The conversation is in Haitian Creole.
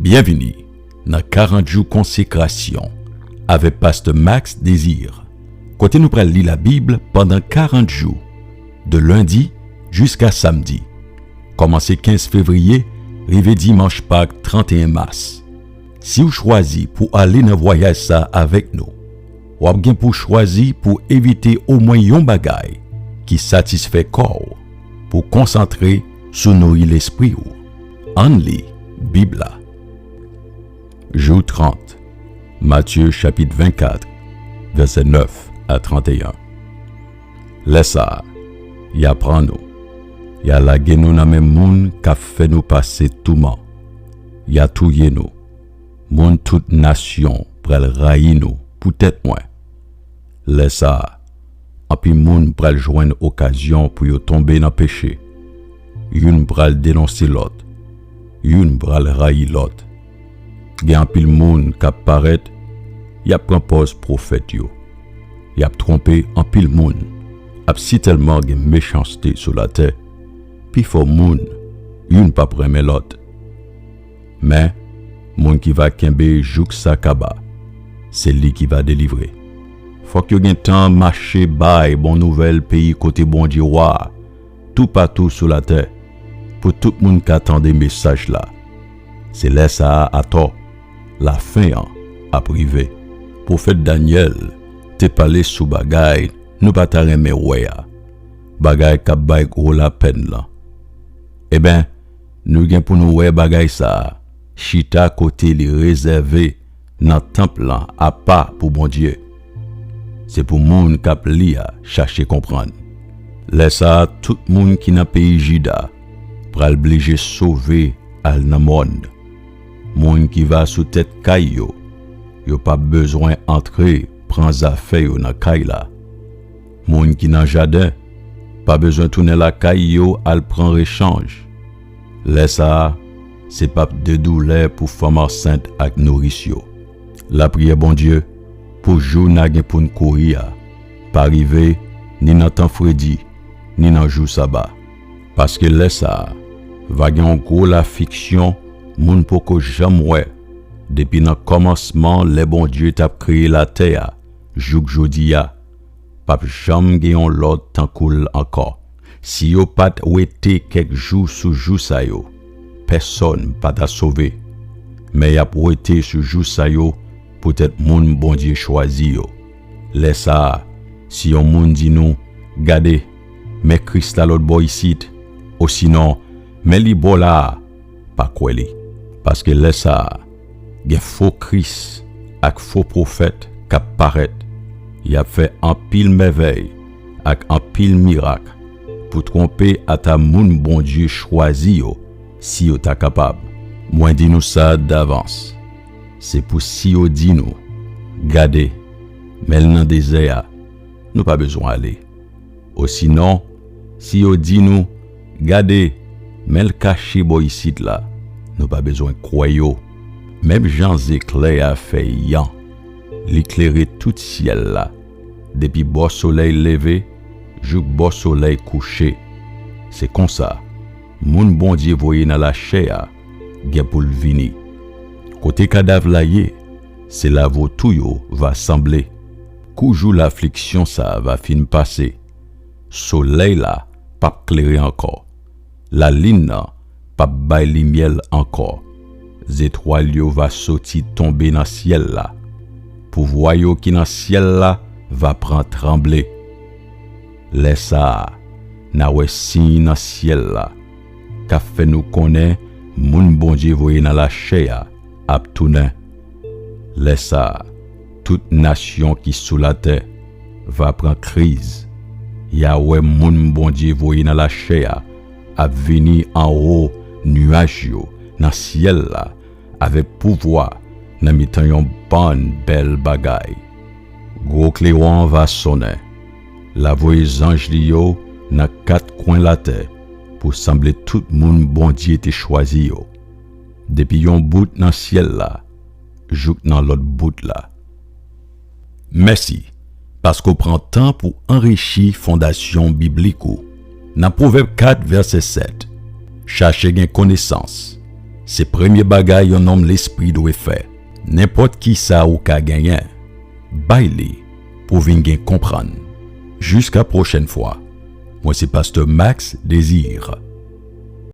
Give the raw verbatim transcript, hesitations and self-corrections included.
Byenvini nan karant jou konsekrasyon avèk Pastè Max Désir, kote nou pral li Labib pandan karant jou, de lendi jiska samdi, kòmanse kenz fevriye rive dimanch Pak tranteyen mas. Si w chwazi pou ale nan vwayaj sa a avèk nou, w ap gen pou chwazi pou evite omwen yon bagay ki satisfè kò w, pou konsantre sou nouri lespri w. Ann li Bib la. Jou trant, Matye chapit vennkat, vèsè nèf a tranteyen. Lè sa a, y a pran nou, y a lage nou nan men moun k ap fè nou pase touman, y a touye nou. Moun tout nasyon pral rayi nou poutèt mwen. Lè sa a, anpil moun pral jwenn okazyon pou yo tonbe nan peche. Youn pral denonse lòt, youn pral rayi lòt. Gen anpil moun k ap parèt, y ap pran pòz pwofèt yo. Y ap twonpe anpil moun. Ap sitèlman gen mechanste sou latè, pifò moun, youn p ap renmen lòt. Men, moun ki va kenbe jouk sa kaba, se li ki va delivre. Fòk yo gen tan mache bay bon nouvèl peyi kote Bondye wa a, toupatou sou latè, pou tout moun ka tande mesaj la. Se lè sa a atò, lafen an ap rive. Pwofèt Danyèl te pale sou bagay nou pa ta renmen wè a, bagay k ap bay gwo lapèn lan. Eben, nou gen pou nou wè bagay sa a chita kote li rezève nan tanp lan apa pou Bondye. Se pou moun k ap li a chache konprann. Lè sa a, tout moun ki nan peyi Jida pral blije sove al nan mòn. Moun ki va sou tèt kay yo, yo p ap bezwen antre pran zafè yo nan kay la. Moun ki nan jaden pa bezwen tounen lakay yo al pran rechanj. Lè sa a, se p ap de doulè pou fanm ansent ak nouris yo. Lapriyè Bondye pou jou n a gen pou n kouri a pa rive ni nan tan fredi, ni nan jou saba. Paske lè sa a, va gen yon gwo lafliksyon moun poko janm wè, depi nan kòmansman lè Bondye t ap kreye latè a jouk jodi a. P ap janm gen yon lòt tankou l ankò. Si yo pa t wete kèk jou sou jou sa yo, pèsonn pa ta sove. Men y ap wete sou jou sa yo poutèt moun Bondye chwazi yo. Lè sa a, si yon moun di nou, "Gade, men Kris la lòt bò isit," osinon, "Men li bò la a," pa kwè li. Paske lè sa a, gen fo Kris ak fo pwofèt k ap parèt. Y ap fè anpil mèvèy ak anpil mirak pou twonpe ata moun Bondye chwazi yo, si yo ta kapab. Mwen di nou sa davans. Se pou si yo di nou, "Gade, men l nan dezè a," nou pa bezwen ale. Osinon, si yo di nou, "Gade, men l kache bò isit la," nou pa bezwen kwè yo. Menm jan zeklè a fè yan, li klere tout syèl la, depi bò solèy leve jouk bò solèy kouche. Se konsa, moun Bondye voye nan lachè a gen pou l vini. Kote kadav la ye, se la vo tou yo va sanble. Kou jou lafliksyon sa a va fin pase, solèy la p ap klere ankò, lalin nan p ap bay limyè l ankò, zetwal yo va soti tonbe nan syèl la, pouvwa yo ki nan syèl la va pran tranble. Lè sa a, n a wè siy nan syèl la k ap fè nou konnen moun Bondye voye nan lachè a ap tounen. Lè sa a, tout nasyon ki sou latè va pran kriz. Y a wè moun Bondye voye nan lachè a ap vini anwo nyaj yo nan syèl la avèk pouvwa nan mitan yon bann bèl bagay. Gwo klewon an va sonnen. L a voye zanj li yo nan kat kwen latè pou sanble tout moun Bondye te chwazi yo, depi yon bout nan syèl la jouk nan lòt bout la. Mèsi paske w pran tan pou anrichi fondasyon biblik ou. Nan Pwovèb kat, vèsè sèt, "Chache gen konesans, Se premye bagay yon nonm lespri dwe fè. Nenpòt ki sa ou ka genyen, bay li pou vin gen konprann. Jiska pwochèn fwa, mwen se Pastè Max Désir.